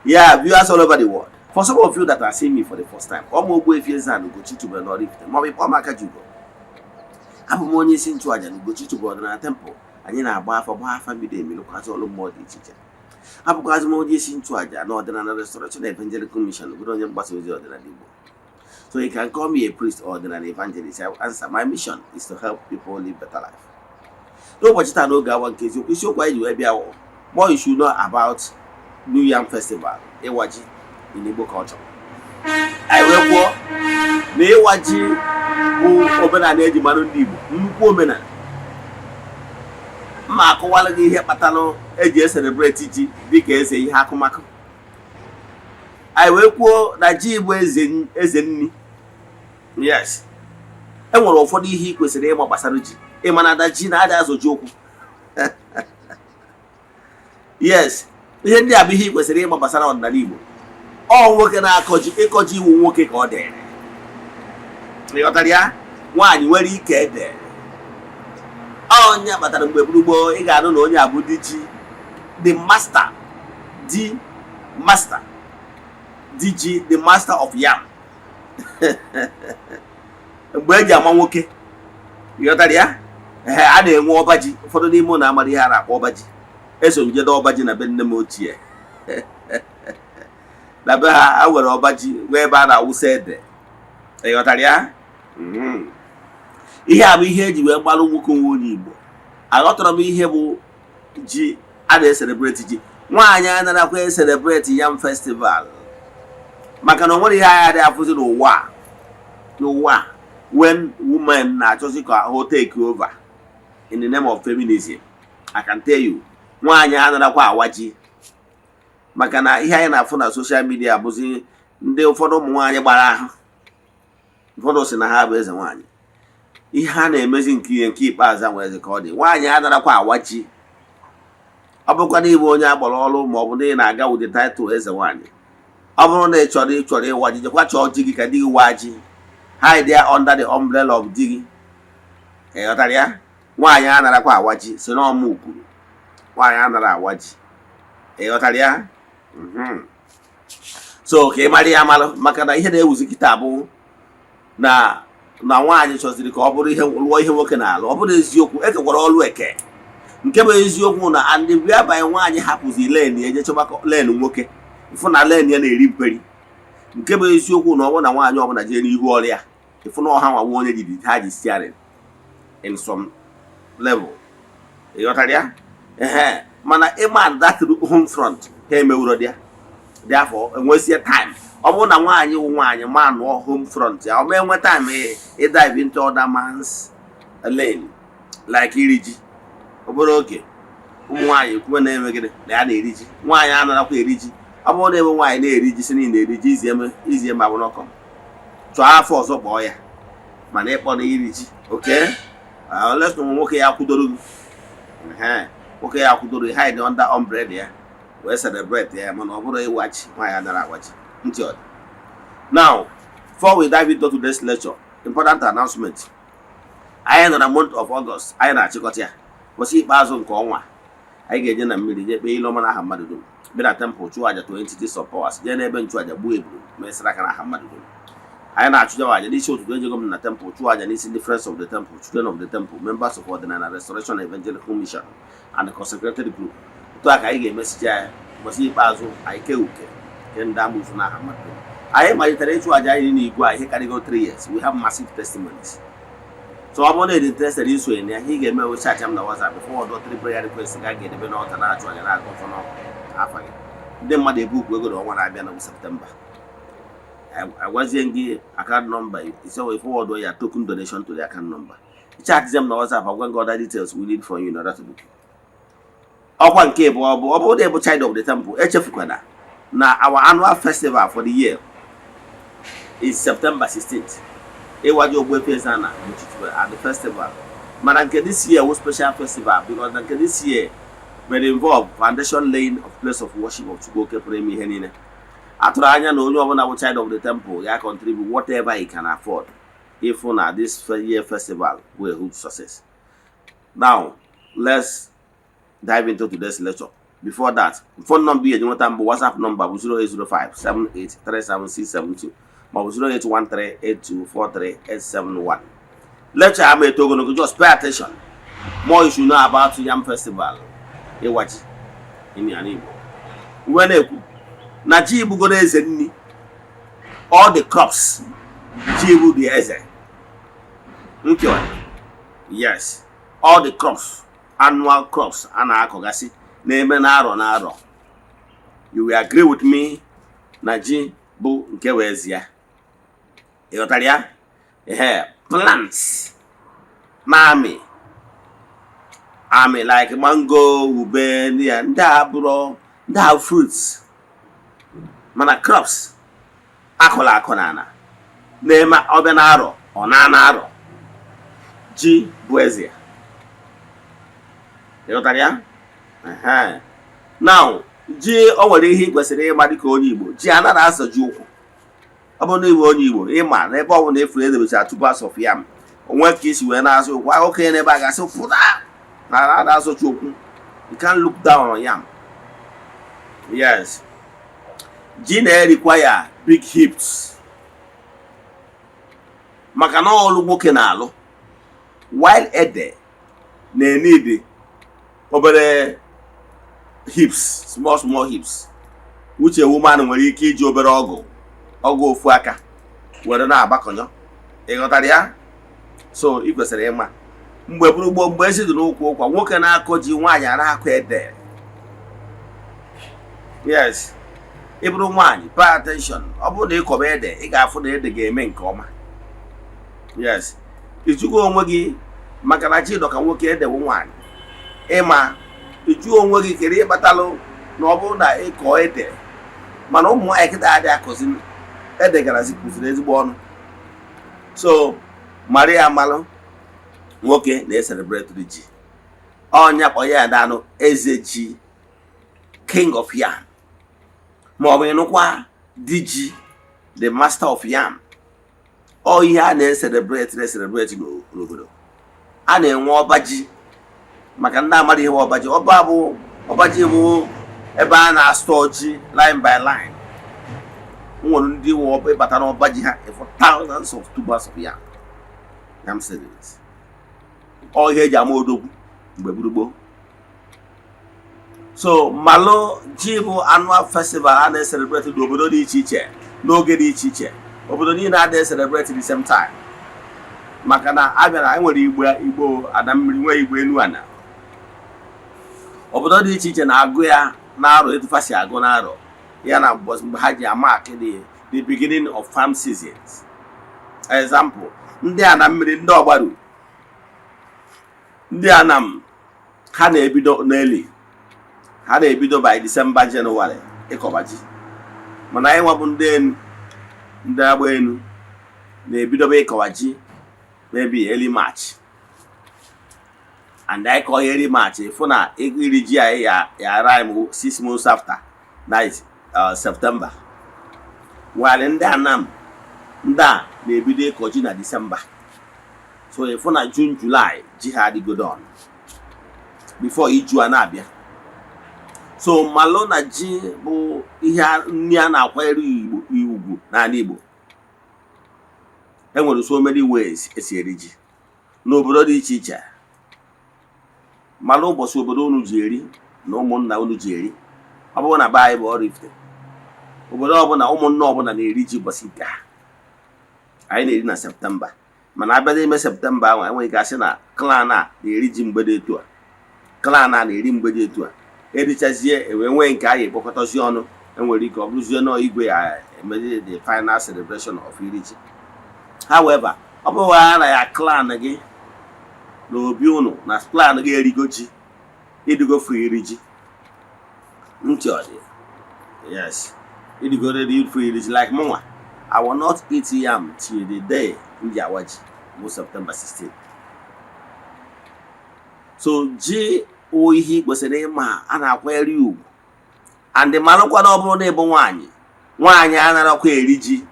Yeah, viewers all over the world. For some of you that are seeing me for the first time, ọ bụ Ogbuefi Eze-Ana Ugochi tubelu n'Oraifite maọbụ ịkpọ m Akajiugo. Abụ m onye isi nchụaja na Ugochi tubelu ọdịnala temple. Anyị na-agba afa, gbaa afa miri emi, lụkwazị ọrụ mmụọ dị iche iche. Abụkwazị m onye isi nchụaja na Ọdịnala Restoration Evangelical Mission, bụrụ onye mgbasa ozi ọdịnala Igbo. So you can call me a priest or ọdịnala evangelist. I will answer. My mission is to help people live better life. N'ụbọchị taa, n'oge awa nke eziokwu, isiokwu anyị ji wee bịa wụ "More you should know about New Yam Festival", ịwa ji in Igbo culture. Anyị wee kwuo na ịwa ji bụ omenala eji mara ndị Igbo, nnukwu omenala. Mma akọwala gị ihe kpatara eji e-celebrate ji dịka eze ihe akụmakụ. Anyị wee kwuo na ji bụ eze, eze nni. Yes, e nwere ụfọdụ ihe ị kwesịrị ịma gbasara ji. Ịma na ada ji na-ada azọji okwu. Yes, ihe ndị a bụ ihe ị kwesịrị ịma gbasara ọdịnala Igbo. Ọ nwoke na-akọ ji, ịkọ ji iwu nwoke ka ọ dịrị. Ịghọtara ya? Nwaanyị nwere ike ede onye kpatara mgbe gboo ị ga-anụ na onye abụ di ji, the master, di master, di ji, the master of yam, mgbe eji ama nwoke. Ịghọtara ya? Ee, a na-enwe ọba ji. Ụfọdụ n'ime ụlọ amara ihe a na-akpọ ọba ji. Eso njedo ọba ji na be nne m ochie. Na be ha, a nwere ọba ji, nwee ebe a na-awụsa ede. Ịghọtara ya? Ihe a bụ ihe eji wee gbalụ nwoke nwe onye Igbo. Aghọtara m ihe bụ ji a na-e-celebrate ji. Nwaanyị anaghịkwa e-celebrate yam festival, maka na o nwere ihe agha dị afụzi n'ụwa a. N'ụwa a, when women na-achọzi ka ha take over in the name of feminism, I can tell you, nwaanyị anaghịkwa awa ji, maka na ihe anyị na-afụ na social media bụzi ndị ụfọdụ ụmụ nwaanyị gbara ahụ, ụfọdụ si na ha bụ eze nwaanyị. Ihe ha na-emezi nke ihe nke ikpeazụ nwere ka ọ dị. Nwaanyị anarakwa awa ji. Ọ bụrụkwa na ịbụ onye agbara ọrụ, ma ọ bụ na ị na-aga with the title eze nwaanyị, ọ bụrụ na ị chọrọ ịwa ji, jekwa chọọ ji gị ka di gị waa ji. Hide ya under the umbrella of di gị. Ị ghọtara ya? Nwaanyị anarakwa awa ji. Si n'ọmụ kwuru, nwaanyị anara awa ji. Ị ghọtara ya? So ka ị mara ya amalụ, maka na ihe na-ewuzi kịta bụ na nwaanyị chọziri ka ọ bụrụ ihe lụọ ihe nwoke na-alụ. Ọ bụrụ eziokwu, ekekwara ọlụ eke. Nke bụ eziokwu na and whereby nwaanyị hapụzi lane ya, eje chọba lane nwoke, ịfụ na lane ya na-eri mperi. Nke bụ eziokwu na ọ bụrụ na nwaanyị ọbụla jee n'ihu ọrụ ya, ịfụ na ọha nwa onye jiri ha ji steering in some level. Ị ghọtara ya? Ehe, mana ịma that home front ha emewuro ya. Therefore, enwezie time. Ọ bụrụ na nwaanyị wụ nwaanyị ma nụọ home front ya, ọ ma enwe time ị dive into other man's lane, like iri ji. Obere oge, ụmụ nwaanyị ekwuwe na-eme gịnị? Na ya na-eri ji. Nwaanyị anarakwa eri ji. Ọ bụrụ na ebe nwaanyị na-eri ji, si na ị na-eri ji, izi eme izi eme abụ n'ọkọ, chọọ afọ ọzọ kpọọ ya. Mana ịkpọ na iri ji oke unless na nwoke ya kwudoro gị. Ehe, nwoke ya kwudoro, hide under umbrella ya wee celebrate ya. Mana ọ bụrụ ịwachi, nwaanyị anara awachi ntị ọ dị. Now, before we dive into today's lecture, important announcement. Anyị nọ na month of August. Anyị na-achịkọta ya. Ụbọchị ikpeazụ nke ọnwa, anyị ga-eje na mmiri jee kpee ile ọma n'aha mmadụ dum, bịa na temple chụọ aja to entities of powers, jee n'ebe nchụaja gbuo ebulu, mesịrị aka n'aha mmadụ dum. Anyị na-achụjawa aja n'isi ụtụtụ. Ejego m na temple chụọ aja n'isi ndị friends of the temple, children of the temple, members of Ọdịnala Restoration Evangelical Mission and the consecrated group. Otu a ka anyị ga-emesicha ya. Ụbọchị ikpeazụ, anyị kee uke nke ndị amụsụ n'aha mmadụ dum. Anyị malitere ịchụ aja anyị n'igwe a ihe karịgo 3 years. We have massive testimonies. So ọ bụrụ na ị dị interested isonye na ya, ihe ị ga-eme bụ chat m na WhatsApp before ọdọ three prayer request ga ga-edebe n'ọta na-achụ aja na-agụ ọfọ n'afa gị. Ndị mmadụ ebu ukwu ego na ọnwa na-abịa na September. Agwazie gị account number ise wee forward ya token donation to the account number. Chat m na WhatsApp, agwa gị other details we need from you in order to book. Ọkwa nke bụ ọ bụ na ịbụ child of the temple, echefukwana na our annual festival for the year is September 16th, ịwaji Ogbuefi Eze-Ana Ugochi at the festival. Mana nke this year was special festival because na nke this year will involve foundation laying of place of worship of Chukwu Oke pụrụ ime ihe niile. A tụrụ anya na onye ọbụla bụ child of the temple ya contribute whatever he can afford ịfụ na this year festival will a huge success. Now, let's dive into today's lecture. Before that, phone number ihe eji nweta m bụ WhatsApp number bụ 0805 7837672 maọbụ 08138243871. Lecture ama eto ogologo, just pay attention. More you should know about Yam Festival, ịwa ji in ala Igbo. Uwe na-ekwu na ji bugoro eze nni. All the crops, ji bụ the eze nke. Yes, all the crops, annual crops a na-akọgasị na-eme n'arọ n'arọ, you will agree with me na ji bụ nke wee ezi ya. Ị ghọtara ya? Ehe, plants na-amị amị like mango, ube, ndị a, ndị a bụrụ ndị a fruits, mana crops akụrụ akụ n'ala na-eme ọbịa na-arọ ọ na arọ, ji bụ eze ya. Ị ghọtara ya? Ehe. Now, ji, o nwere ihe ị kwesịrị ịma dịka onye Igbo. Ji anaghị azọji ụkwụ. Ọ bụrụ na ịbụ onye Igbo, ịma na ebe ọ bụla efuru edebechara tubers of yam, onwe ka isi wee na-azụ ụkwụ okenye n'ebe a ga-asị pụta na a na-azọchi ụkwụ. You can't look down on yam. Yes, ji na-erikwa ya big hips maka na ọlụ nwoke na-alụ, while ede na-enidi obere hips, small small hips, which a woman nwere ike iji obere ọgụ ọgụ ofu aka were na-agbakọnyọ. Ị ghọtara ya? So ị kwesịrị ịma mgbe bụrụ gboo, mgbe ezi dị n'ụkwụ ụkwa, nwoke na-akọ ji, nwaanyị a na-akọ ede. Yes, ị bụrụ nwaanyị, pay attention. Ọ bụrụ na ị kọba ede, ị ga-afụ na ede ga-eme nke ọma. Yes, ịjụgo onwe gị maka na ji dọ ka nwoke, ede bụ nwaanyị. Ịma ịjụ onwe gị kedu ihe kpatalụ na ọ bụrụ na ịkọ ede, mana ụmụ nwaanyị kịta adịghị akọzi ede, garazi kwụsịrị ezigbo ọnụ. So maria malụ nwoke na-ecelebrate ji, ọnya kpọ ya danụ eze ji, king of yam, ma ọ bụ ịnụkwa di ji, the master of yam. Ọ ihe a na-ecelebrate n'obodo a na-enwe ọba ji. Maka ndị amara ihe ọba ji, ọba bụ ọba ji bụ ebe a na-astore ji line by line. Nwere ndị nwe ọba, ịbata n'ọba ji ha for thousands of tubers of yam, yam seedlings. Ọ ihe eji ama odogwu mgbe gburugburu. So malụ ji bụ annual festival a na-ecelebrate n'obodo dị iche iche n'oge dị iche iche. Obodo niile a na-ecelebrate the same time maka na abịa na enwere Igbo, Igbo ana mmiri, nwee Igbo enu ana. Obodo dị iche iche na-agụ ya n'arọ etu si agụ n'arọ ya na ụbọchị mgbe ha ji amark the beginning of farm seasons. Example, ndị ana mmiri, ndị Ọgbaru, ndị Anam, ha na-ebido n'eli, ha na-ebido by December, January ịkọba ji. Mana anyị nwabụ ndị enu, ndị agba enu, na-ebidobe ịkọwa ji maybe early March, and anyị kọọ early March, ịfụ na iri ji anyị ya ya rhyme 6 months after, that is September, while ndị Anam, ndị a na-ebido ịkọ ji na December. So ịfụ na June, July, ji ha adịgo done before iju a na-abịa. So malụ na ji bụ ihe nri a na-akwanyere Igbo ugwu n'ala Igbo. Enwere so many ways esi eri ji n'obodo dị iche iche. Malụ ụbọchị obodo unu ji eri na ụmụnna unu ji eri. Ọ bụrụ na be anyị bụ Oraifite, obodo ọbụla, ụmụnna ọbụla na-eri ji ụbọchị nke ha. Anyị na-eri na September, mana abịa n'ime September ahụ, enweghị ike asị na clan a na-eri ji mgbe dị etu a, clan a na-eri mgbe dị etu a. Erichazie, ewee nwee nke anyị ekpokọtazi ọnụ. Enwere ike ọ bụrụzie nọọ igwe ya emezi the final celebration of iri ji. However, ọ bụrụ ha na ya clan gị na obi unu na clan gị erigo ji, ịdịgo free iri ji. Ntị ọ dị? Yes, ịdịgo ready free iri ji. Like mụnwa, I will not eat yam till the day m ji awa ji bụ September 16. So ji wụ ihe ị kwesịrị ịma a na-akwanyere ugwu. And malụkwa na ọ bụrụ na ịbụ nwaanyị, nwaanyị anaghịkwa eri ji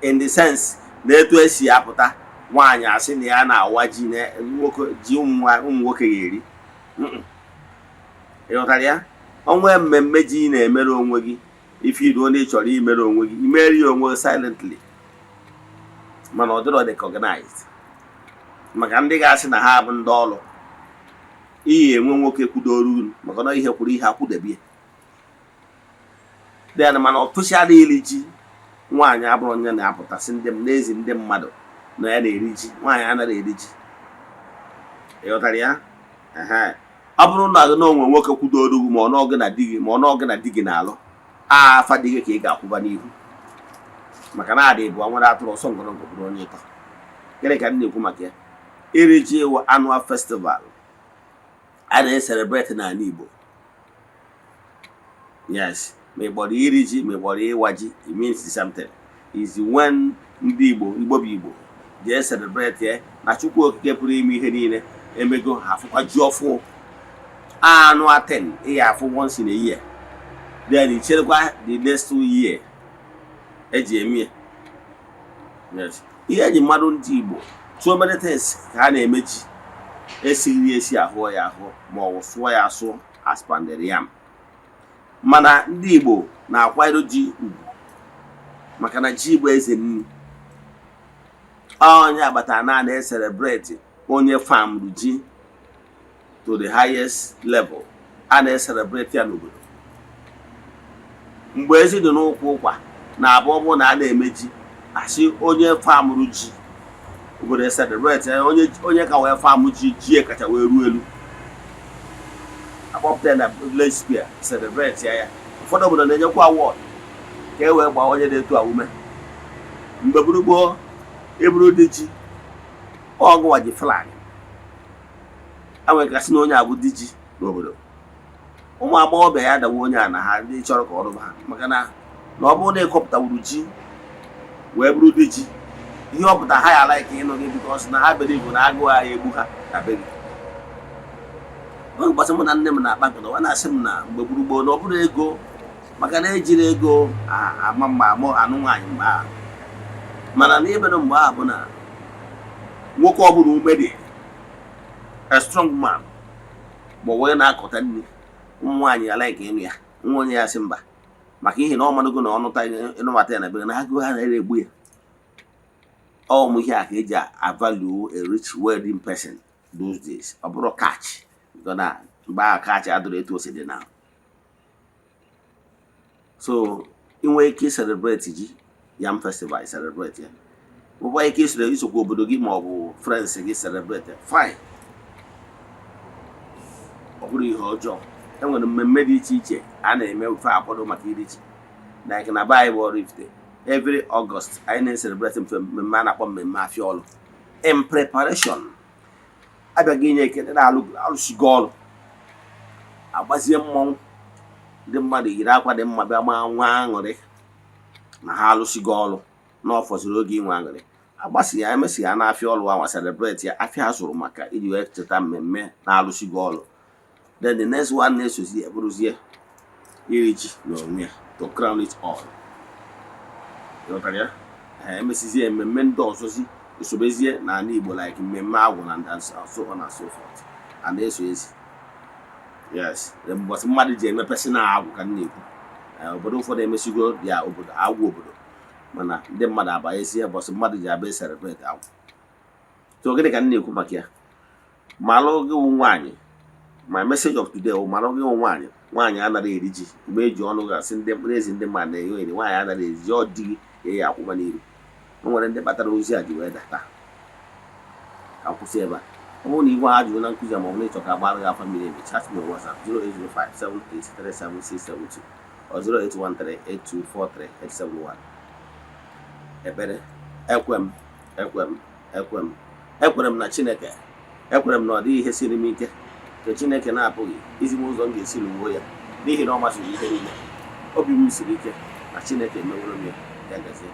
in the sense na etu esi apụta nwaanyị asị na ya na-awa ji na nwoke ji, ụmụ nwoke ga-eri. Ị ghọtara ya? Ọnwa mmemme ji ị na-emere onwe gị, ife iruo na ị chọrọ imere onwe gị, imere ya onwe gị silently, mana ọ dịrọ recognized maka ndị ga-asị na ha bụ ndị ọrụ. Iyi enwe nwoke kwudoro unu maka na ihe kwuru ihe akwụdebie then. Mana official iri ji, nwaanyị abụrụ onye na-apụtasị ndị m n'ezi ndị mmadụ na ya na-eri ji. Nwaanyị anaghị eri ji, ịghọtara ya? Ehe. Ọ bụrụ na gị na onwe nwoke kwudoro gị, ma ọ nọọ gị na di gị, ma ọ nọọ gị na di gị na-alụ, afa di gị ka ị ga-akwụba n'ihu, maka na adị bụ nwere atụrụ ọsọ ngọrọngọ bụrụ onye ịtọ. Gịnị ka m na-ekwu maka ya? Iri ji wụ annual festival a na-ecelebrate n'ala Igbo. Yes, ma ị kpọrọ iri ji, ma ị kpọrọ ịwa ji, it means the same thing. Is when ndị Igbo, Igbo bụ Igbo, jee celebrate ya na Chukwu Okike pụrụ ime ihe niile emego ha afụkwa ji ọfụ. Annual thing ị ya afụ once in a year, then i cherekwa the next 2 year eji eme ya. Yes, ihe eji mmadụ ndị Igbo, so many things ka ha na-eme. Ji esighị esi, ahụọ ya ahụọ, ma ọ bụ sụọ ya asụọ as pounded yam. Mana ndị Igbo na-akwanyere ji ugwu maka na ji bụ eze nri. Onye agbata na na-ecelebrate onye farmrụ ji to the highest level, a na-ecelebrate ya n'obodo. Mgbe ezi dị n'ụkwụ ụkwa na-abụ, ọ bụrụ na a na-eme ji, asị onye farmrụ ji, obodo celebrate ya. Onye ka wee farm ji, ji kacha wee ruo elu, akpọpụta ya na village square, celebrate ya. Ụfọdụ obodo na-enyekwa award ka e wee gbaa onye na-eto a ume. Mgbe gburu gboo, eburu dị ji ọgụwa ji flag, a nwere kasị na onye abụ di ji n'obodo. Ụmụ agbọghọbịa ya dawa onye a na ha ndị chọrọ ka ọ rụba ha, maka na na ọ bụrụ na ịkọpụtawuru ji wee bụrụ di ji, ihe ọ pụtara, ha ya like ịnụ gị, because na ha bere ibu na agụụ ha ya egbu ha na be gị. Oge ụbọchị mụ na nne m na-akpa nkata, ọ na-asị m na mgbe gburu gboo na ọ bụrụ ego, maka na ejiri ego ama mma amụ anụ nwaanyị mgbe ahụ. Mana na imere mgbe ahụ bụ na nwoke ọbụla ume dị, a strong man, ma ọ wee na-akọta nri, ụmụ nwaanyị ya like ịnụ ya. Nwa onye ya sị mba, maka ihe na ọ madogo na ọnụta ịnụbata ya na be na agụụ ha na-ere egbu ya. Ọ ụmụ ihe a ka eji avalue a rich wealthy person those days. Ọ bụrụ cash, because na mgbe ahụ cash adịrọ etu o si dị na. So ị nwee ike celebrate ji, yam festival, celebrate ya. Nwekwa ike isoro isokwa obodo gị ma ọ bụ friends gị celebrate ya, fine, ọ bụrụ ihe ọjọọ. E nwere mmemme dị iche iche a na-eme ofe akwado maka iri ji, like na be anyị bụ Oraifite, every August anyị na-celebrate mmemme a na-akpọ mmemme afịa ọlụ, in preparation abịaghị inye ekele na alụsigo ọrụ, agbazie mmọnwụ, ndị mmadụ yiri akwa dị mma bịa maa nwa aṅụrị na ha alụsigo ọrụ, na ọ fọziri oge inwe aṅụrị. Agbasi ya, emesi ya n'afịa ọlụ anwa, celebrate ya, afịa zụrụ maka iji wee cheta mmemme na-alụsigo ọrụ. Then the next one na-esozi ya bụrụzie iri ji n'onwe ya, to crown it all. Ịghọtara ya? Ee, emesizie mmemme ndị ọzọzi esobezie n'ala Igbo, like mmemme agwụ na and so on and so forth, a na-eso ezi. Yes, mbọsị mmadụ ji emepesị na agwụ ka m na-ekwu. Obodo ụfọdụ emesigo ya obodo agwụ obodo, mana ndị mmadụ abanyezie mbọsị mmadụ ji abịa celebrate agwụ. So gịnị ka m na-ekwu maka ya? Malụ gị wụ nwaanyị, my message of today wụ, malụ gị wụ nwaanyị, nwaanyị anaghị eri ji. Mgbe eji ọnụ gasị ndị n'ezi ndị mmadụ na-enye eri, nwaanyị anaghị eri ji. Ọ dị gị ka ị ya akwụba n'iru. O nwere ndị kpatara ozi a ji wee data. Ka m kwụsị ebe a. Ọ bụrụ na igwe ajụjụ na nkụzi a, ma ọ bụ na ịchọ ka agbara gị afa mmiri emi, chat me on WhatsApp 08057837672 or 08138243871. Ekpere: ekwe m, ekwe m, ekwe m, ekwere m na Chineke. Ekwere m na ọ dịghị ihe siri m ike nke Chineke na-apụghị izi m ụzọ m ga-esi lụwuo ya, n'ihi na ọ masịrị ihe niile. Obi m siri ike na Chineke emeworo m ya. Ya gazie.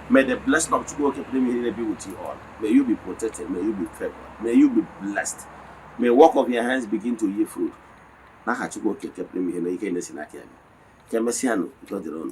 May the blessing of Chukwu Okike pụrụ ime ihe niile be with you all. May you be protected, may you be favored, may you be blessed, may work of your hands begin to yield fruit. N'aha Chukwu Okike pụrụ ime ihe na ike na-esi n'aka ya bịa. Ka emesịanụ, udo dịrị unu.